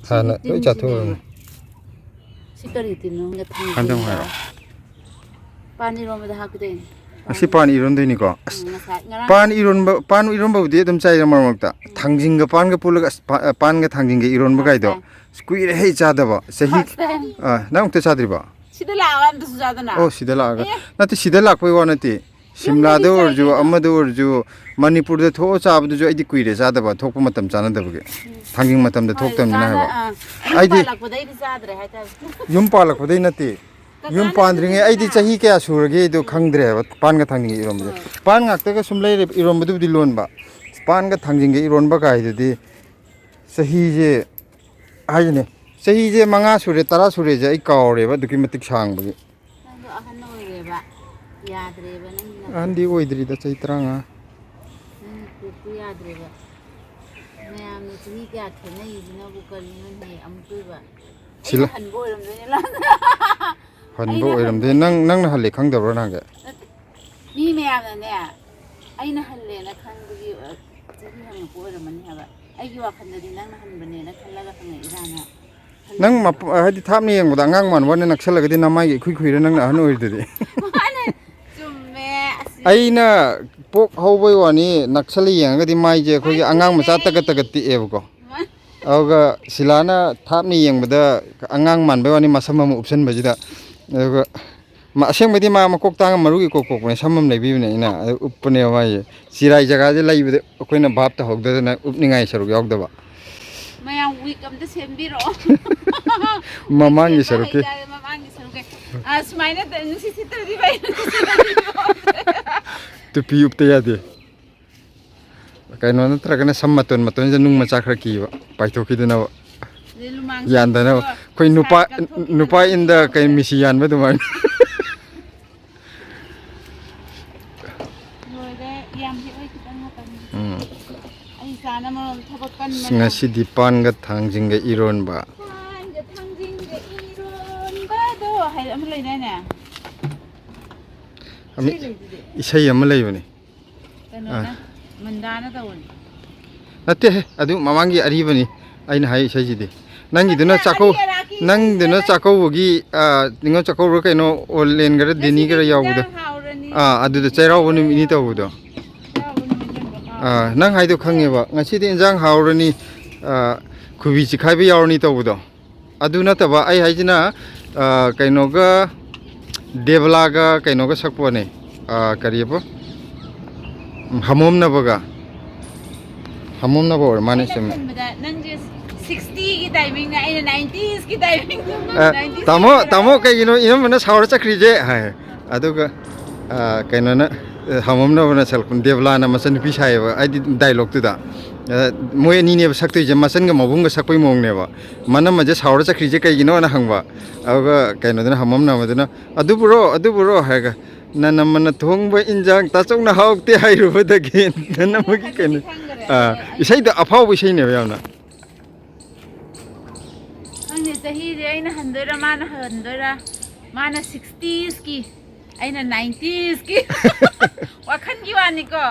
ꯍꯥꯟꯅ ꯁꯤꯗꯤ ꯂꯣꯏ ꯇꯤꯟ ꯆꯥꯊꯣꯛꯑꯝꯃꯦ꯫ ꯁꯤꯖꯤꯟꯅꯩꯌꯦ꯫ ꯁꯤ ꯀꯔꯤ ꯇꯤꯟꯅꯣ? ꯈꯪꯗꯦ, ꯊꯥꯡꯖꯤꯡꯒ ꯍꯥꯏꯔꯣ꯫ ꯄꯥꯟ ꯏꯔꯣꯟꯕꯗ ꯍꯥꯞꯀꯗꯣꯏꯅꯦ꯫ ꯉꯁꯤ ꯄꯥꯟ ꯏꯔꯣꯟꯗꯣꯏꯅꯤꯀꯣ꯫ ꯎꯝ, ꯉꯁꯥꯏ, ꯉꯔꯥꯡ꯫ ꯄꯥꯟ ꯏꯔꯣꯟꯕ, ꯄꯥꯟ ꯏꯔꯣꯟꯕꯕꯨꯗꯤ ꯑꯗꯨꯝ ꯆꯥꯏꯗ ꯃꯔꯛ ꯃꯔꯛꯇ꯫ ꯎꯝ꯫ ꯊꯥꯡꯖꯤꯡꯒ ꯄꯥꯟꯒ ꯄꯨꯜꯂꯒ ꯑꯁ, ꯄꯥ-, ꯄꯥꯟꯒ ꯊꯥꯡꯖꯤꯡꯒ ꯏꯔꯣꯟꯕ ꯀꯥꯏꯗꯣ꯫ First time꯫ ꯑꯁ, ꯀꯨꯏꯔꯦ ꯍꯦ ꯆꯥꯗꯕ꯫ ꯆꯍꯤ, first time꯫ ꯑ, ꯅꯪ ꯑꯝꯇ ꯆꯥꯗ꯭ꯔꯤꯕꯣ? ꯁꯤꯗ ꯂꯥꯛꯑꯒ ꯑꯝꯇꯁꯨ ꯆꯥꯗꯅ꯫ ꯑꯣ, ꯁꯤꯗ ꯂꯥꯛꯑꯒ꯫ ꯑꯦ꯫ ꯅꯠꯇꯦ, ꯁꯤꯗ ꯂꯥꯛꯄꯩ ꯋꯥ ꯅꯠꯇꯦ꯫ ꯌꯨꯝꯗꯗꯤ ꯁꯤꯝꯂꯥꯗ ꯑꯣꯏꯔꯁꯨ, ꯆꯥꯏꯗꯅ꯫ ꯑꯃꯗ ꯑꯣꯏꯔꯁꯨ, ꯃꯅꯤꯄꯨꯔꯗ ꯊꯣꯛꯑ ꯆꯥꯕꯗꯨꯁꯨ ꯑꯩꯗꯤ ꯀꯨꯏꯔꯦ ꯆꯥꯗꯕ, ꯊꯣꯛꯄ ꯃꯇꯝ ꯆꯥꯅꯗꯕꯒꯤ꯫ ꯎꯝ꯫ ꯊꯥꯡꯖꯤꯡ ꯃꯇꯝꯗ ꯍꯣꯏ, ꯊꯣꯛꯇꯕꯅꯤꯅ ꯆꯥꯅ-, ꯍꯥꯏꯕ꯫ ꯑꯥ, ꯌꯨꯝ ꯑꯩꯗꯤ ꯄꯥꯜꯂꯛꯄꯗꯩꯗꯤ ꯆꯥꯗ꯭ꯔꯦ ꯍꯥꯏꯇꯥꯔꯦ꯫ ꯌꯨꯝ ꯄꯥꯜꯂꯛꯄꯗꯩ ꯅꯠꯇꯦ꯫ ꯀꯀꯥꯅ ꯌꯨꯝ ꯄꯥꯟꯗ꯭ꯔꯤꯉꯩ ꯑꯗꯨꯗꯤ ꯑꯩꯗꯤ ꯆꯥ-, ꯆꯍꯤ ꯀꯌꯥ ꯁꯨꯔꯒꯦ ꯑꯗꯣ ꯎꯝ꯫ ꯈꯪꯗ꯭ꯔꯦ ꯍꯥꯏꯕ, ꯄꯥꯟꯒ ꯊꯥꯡꯖꯤꯡꯒ ꯏꯔꯣꯝꯕꯁꯦ꯫ ꯍꯣꯏ꯫ ꯄꯥꯟ ꯉꯥꯛꯇꯒ ꯁꯨꯝ ꯂꯩꯔꯦ, ꯏꯔꯣꯝꯕꯗꯨꯕꯨꯗꯤ ꯂꯣꯟꯕ꯫ ꯄꯥꯟꯒ ꯊꯥꯡꯖꯤꯡꯒ ꯏꯔꯣꯟꯕ ꯀꯥꯏꯗꯨꯗꯤ ꯆꯍꯤꯁꯦ, ꯍꯥꯏꯁꯤꯅꯦ, ꯆꯍꯤꯁꯦ ꯃꯉꯥ ꯁꯨꯔꯦ, ꯇꯔꯥ ꯁꯨꯔꯦꯁꯦ ꯑꯩ ꯀꯥꯎꯔꯦꯕ, ꯑꯗꯨꯛꯀꯤ ꯃꯇꯤꯛ ꯁꯥꯡꯕꯒꯤ꯫ ꯅꯪꯗꯣ ꯑꯍꯟ ꯑꯣꯏꯔꯦꯕ, ꯌꯥꯗ꯭ꯔꯦꯕ ꯅꯪꯒꯤ ꯅꯀꯣꯛꯇꯣ꯫ ꯑꯍꯟꯗꯤ ꯑꯣꯏꯗ꯭ꯔꯤꯗ, ꯆꯍꯤ ꯇꯔꯥꯃꯉꯥ꯫ ꯅꯪꯒꯤ ꯀꯣꯛꯇꯣ ꯌꯥꯗ꯭ꯔꯦꯕ꯫ ꯃꯌꯥꯝꯅ ꯆꯍꯤ ꯀꯌꯥ ꯈꯦꯠꯅꯩꯁꯤꯅꯕꯨ ꯀꯔꯤꯅꯣꯅꯦꯍꯦ? ꯑꯃꯨꯛꯇꯣꯏꯕ꯫ ꯑꯩꯅ ꯁꯤꯂ-, ꯍꯟꯕ ꯑꯣꯏꯔꯝꯗꯣꯏꯅꯦ ꯂꯥꯁ꯫ ꯍꯟꯕ ꯑꯩꯅ ꯑꯣꯏꯔꯝꯗꯣꯏ-, ꯍꯟꯕ꯫ ꯅꯪ, ꯅꯪꯅ ꯍꯜꯂꯦ ꯈꯪꯗꯕ꯭ꯔꯣ ꯅꯍꯥꯟꯒꯩ? ꯅꯠꯇꯦ꯫ ꯃꯤ ꯃꯌꯥꯝꯅꯅꯦ, ꯑꯩꯅ ꯍꯜꯂꯦꯅ ꯈꯟꯕꯒꯤ, ꯑ, ꯆꯍꯤ ꯍꯪꯉꯛꯄ ꯑꯣꯏꯔꯝꯃꯅꯤ ꯍꯥꯏꯕ꯫ ꯑꯩꯒꯤ ꯋꯥꯈꯜꯗꯗꯤ ꯅꯪꯅ ꯍꯟꯕꯅꯦꯅ ꯈꯜꯂꯒ ꯍꯪꯉꯛꯏꯔꯥꯅ ꯅꯪ ꯈꯜꯂꯤꯅꯦꯕ꯫ ꯃꯄ-, ꯍꯥꯏꯗꯤ ꯊꯥꯞꯅ ꯌꯦꯡꯕꯗ ꯑꯉꯥꯡ ꯃꯥꯟꯕ ꯋꯥꯅꯤ, ꯅꯛꯁꯜꯂꯒꯗꯤ ꯅꯃꯥꯏꯒ ꯏꯈꯨꯏ ꯈꯨꯏꯔ ꯅꯪꯅ ꯑꯍꯟ ꯑꯣꯏꯔꯤꯗꯨꯗꯤ꯫ ꯃꯥꯅꯦ, ꯆꯨꯝꯃꯦ, ꯑꯁꯤ꯫ ꯑꯩꯅ ꯄꯣꯛ ꯍꯧꯕꯩ ꯋꯥꯅꯤ, ꯅꯛꯁꯜꯂ ꯌꯦꯡꯉꯒꯗꯤ ꯃꯥꯏꯁꯦ ꯑꯩꯈꯣꯏꯒꯤ ꯃꯥꯏ ꯑꯉꯥꯡ ꯃꯆꯥ ꯆꯨꯝꯃꯦ꯫ ꯇꯒꯠ ꯇꯒꯠ ꯇꯦꯛꯑꯦꯕꯀꯣ꯫ ꯃꯥ-, ꯑꯗꯨꯒ ꯁꯤꯂꯥꯅ ꯊꯥꯞꯅ ꯌꯦꯡꯕꯗ ꯑꯉꯥꯡ ꯃꯥꯟꯕꯩ ꯋꯥꯅꯤ, ꯃꯁꯝ ꯑꯃ ꯎꯞꯁꯟꯕꯁꯤꯗ꯫ ꯑꯗꯨꯒ ꯃꯥ, ꯑꯁꯦꯡꯕꯩꯗꯤ ꯃꯥ ꯃꯀꯣꯛ ꯇꯥꯡꯉ ꯃꯔꯨ ꯏꯀꯣꯛ ꯀꯣꯛꯄꯅꯦ, ꯁꯝ ꯑꯃ ꯂꯩꯕꯤꯕꯅꯦ ꯑꯩꯅ, ꯑꯗꯨ ꯎꯞꯄꯅꯦꯕ ꯃꯥꯏꯁꯦ꯫ ꯆꯤꯔꯥꯏ ꯖꯒꯥꯁꯦ ꯂꯩꯕꯗ ꯑꯩꯈꯣꯏꯅ ꯚꯥꯞ ꯇꯧꯍꯧꯗꯗꯅ ꯎꯞꯅꯤꯡꯉꯥꯏ ꯁꯔꯨꯛ ꯌꯥꯎꯗꯕ꯫ ꯃꯌꯥꯝ ꯋꯤꯛ ꯑꯝꯇ ꯁꯦꯝꯕꯤꯔꯛꯑꯣ꯫ ꯃꯃꯥꯡꯒꯤ ꯋꯤꯛ ꯁꯦꯝꯕ ꯁꯔꯨꯛꯀꯤ꯫ ꯍꯩꯇꯥꯔꯦ, ꯃꯃꯥꯡꯒꯤ ꯁꯔꯨꯛꯀꯤ꯫ ꯑ, ꯁꯨꯃꯥꯏꯅ ꯇ-, ꯅꯨꯡꯁꯤꯠ ꯁꯤꯠꯇ꯭ꯔꯗꯤ ꯐꯩ꯫ ꯇꯨꯄꯤ ꯎꯞꯇ ꯌꯥꯗꯦ꯫ ꯀꯩꯅꯣ ꯅꯠꯇ꯭ꯔꯒꯅ ꯁꯝ ꯃꯇꯣꯟ ꯃꯇꯣꯟꯁꯤꯗ ꯅꯨꯡ ꯃꯆꯥ ꯈꯔ ꯀꯤꯕ, ꯄꯥꯏꯊꯣꯛꯈꯤꯗꯅꯕ꯫ ꯑꯗꯩ ꯂꯨꯃꯥꯡ ꯌꯥꯟꯗꯅꯕ꯫ ꯁꯤꯠꯄꯗꯣ ꯑꯩꯈꯣꯏ ꯅꯨꯄꯥ, ꯁꯥꯏꯠ ꯀꯠꯊꯣꯛꯈꯤꯕꯅ ꯅꯨꯄꯥ ꯏꯟꯗ ꯀꯩ ꯐꯕꯅꯦ꯫ ꯃꯤꯁꯤ ꯌꯥꯟꯕ ꯑꯗꯨꯃꯥꯏꯅ꯫ ꯂꯣꯏꯔꯦ, ꯌꯥꯝ ꯍꯦꯛꯑꯣꯏ, ꯈꯤꯇꯪ ꯈꯛꯇꯅꯤ꯫ ꯎꯝ꯫ ꯑꯩ ꯏꯆꯥꯅ ꯃꯔꯣꯝ ꯊꯕꯛ ꯀꯟꯕꯅ꯫ ꯉꯁꯤꯗꯤ ꯄꯥꯟꯒ ꯊꯥꯡꯖꯤꯡꯒ ꯏꯔꯣꯟꯕ꯫ ꯄꯥꯟꯒ ꯊꯥꯡꯖꯤꯡꯒ ꯏꯔꯣꯟꯕꯗꯣ ꯍꯥꯏꯗꯤ ꯑꯃ ꯂꯩꯗꯥꯏꯅꯦ? ꯑꯃꯤ-, ꯏꯁꯩ ꯑꯃ ꯂꯩꯕꯅꯤ꯫ ꯀꯩꯅꯣꯅ, ꯑꯥ꯫ ꯃꯟꯗꯥꯅ ꯇꯧꯕꯅꯤ꯫ ꯅꯠꯇꯦꯍꯦ, ꯑꯗꯨ ꯃꯃꯥꯡꯒꯤ ꯑꯔꯤꯕꯅꯤ ꯑꯩꯅ ꯍꯥꯏ ꯏꯁꯩꯁꯤꯗꯤ꯫ ꯅꯪꯒꯤꯗꯨꯅ ꯅꯠꯇꯦ, ꯆꯥꯛꯀꯧ-, ꯑꯔꯤ ꯑꯔꯥꯛꯀꯤ ꯅꯪꯒꯤꯗꯨꯅ ꯏꯁꯩ ꯂꯩ꯫ ꯆꯥꯛꯀꯧꯕꯒꯤ, ꯑꯥ, ꯅꯤꯉꯣꯜ ꯆꯥꯛꯀꯧꯕ꯭ꯔꯥ ꯀꯩꯅꯣ, ꯑꯣ, ꯂꯦꯟꯒꯔ ꯗꯦꯅꯤꯒꯔ ꯉꯁꯤꯗꯤ ꯌꯥꯎꯕꯗꯣ꯫ ꯏꯟꯖꯥꯡ ꯍꯥꯎꯔꯅꯤ꯫ ꯑꯥ, ꯑꯗꯨꯗ ꯆꯩꯔꯥꯎꯕ ꯅꯨꯃꯤꯠꯅꯤ ꯇꯧꯕꯗꯣ꯫ ꯆꯩꯔꯥꯎꯕ ꯅꯨꯃꯤꯠ ꯅꯠꯇ꯭ꯔꯣ? ꯑꯥ, ꯅꯪ ꯍꯥꯏꯗꯣ ꯈꯪꯉꯦꯕ, ꯉꯁꯤꯗꯤ ꯏꯟꯖꯥꯡ ꯍꯥꯎꯔꯅꯤ, ꯑꯥ, ꯈꯨꯕꯤ ꯆꯤꯈꯥꯏꯕ ꯌꯥꯎꯔꯅꯤ ꯇꯧꯕꯗꯣ꯫ ꯑꯗꯨ ꯅꯠꯇꯕ ꯑꯩ ꯍꯥꯏꯁꯤꯅ, ꯑꯥ, ꯀꯩꯅꯣꯒ, ꯗꯦꯕꯂꯥꯒ ꯀꯩꯅꯣꯒ ꯁꯛꯄꯅꯦ꯫ ꯑꯥ, ꯀꯔꯤꯑꯕ? ꯎꯝ, ꯍꯃꯣꯝꯅꯕꯒ꯫ ꯍꯃꯣꯝꯅꯕ ꯑꯣꯏꯔ ꯃꯥꯅꯦ, ꯑꯩꯅ ꯆꯨꯝꯃꯦ꯫ ꯈꯟꯕꯗ ꯅꯪꯁꯦ sixty ꯒꯤ timing ꯅꯦ, ꯑꯩꯅ nineties ꯀꯤ timing ꯅꯦ꯫ ꯑ, nineties ꯇꯥꯃꯣ, ꯀꯤ ꯇꯥꯃꯣ, ꯀꯩꯒꯤꯅꯣ ꯏꯅꯝꯕꯅ ꯁꯥꯎꯔ ꯆꯠꯈ꯭ꯔꯤꯁꯦ? ꯍꯥꯏ꯫ ꯑꯗꯨꯒ, ꯑ, ꯀꯩꯅꯣꯅ, ꯑ, ꯍꯃꯣꯝꯅꯕꯅ ꯁꯛꯂꯛꯄ, ꯗꯦꯕꯂꯥꯅ ꯃꯆꯟꯅꯨꯄꯤ ꯁꯥꯏꯌꯦꯕ, ꯍꯥꯏꯗꯤ dialogue ꯇꯨꯗ꯫ ꯑ, ꯃꯣꯏ ꯑꯅꯤꯅꯦꯕ ꯁꯛꯇꯣꯏꯁꯦ, ꯃꯆꯟꯒ ꯃꯕꯨꯡꯒ ꯁꯛꯄꯩ ꯃꯑꯣꯡꯅꯦꯕ꯫ ꯃꯅꯝꯃꯁꯦ ꯁꯥꯎꯔ ꯆꯠꯈ꯭ꯔꯤꯁꯦ ꯀꯩꯒꯤꯅꯣꯅ ꯍꯪꯕ꯫ ꯑꯗꯨꯒ ꯀꯩꯅꯣꯗꯨꯅ, ꯍꯃꯣꯝꯅꯕꯗꯨꯅ, "ꯑꯗꯨꯕꯨꯔꯣ, ꯑꯗꯨꯕꯨꯔꯣ?" ꯍꯥꯏꯔꯒ, "ꯅꯅꯝꯃꯅ ꯊꯣꯡꯕ ꯏꯟꯖꯥꯡ ꯇꯥꯆꯧꯅ ꯍꯥꯎꯇꯦ ꯍꯥꯏꯔꯨꯕꯗꯒꯤ", ꯅꯅꯝꯃꯒꯤ ꯀꯩꯅꯣ, ꯈꯪꯗ꯭ꯔꯦ꯫ ꯑꯥ, ꯏꯁꯩꯗꯣ ꯑꯐꯥꯎꯕ ꯏꯁꯩꯅꯦꯕ ꯌꯥꯝꯅ꯫ ꯈꯪꯗꯦ, ꯆꯍꯤꯁꯦ ꯑꯩꯅ ꯍꯟꯗꯣꯏꯔꯥ, ꯃꯥꯅ ꯍꯟꯗꯣꯏꯔꯥ? ꯃꯥꯅ sixties ꯀꯤ, ꯑꯩꯅ nineties ꯀꯤ꯫ ꯋꯥꯈꯜꯒꯤ ꯋꯥꯅꯤꯀꯣ꯫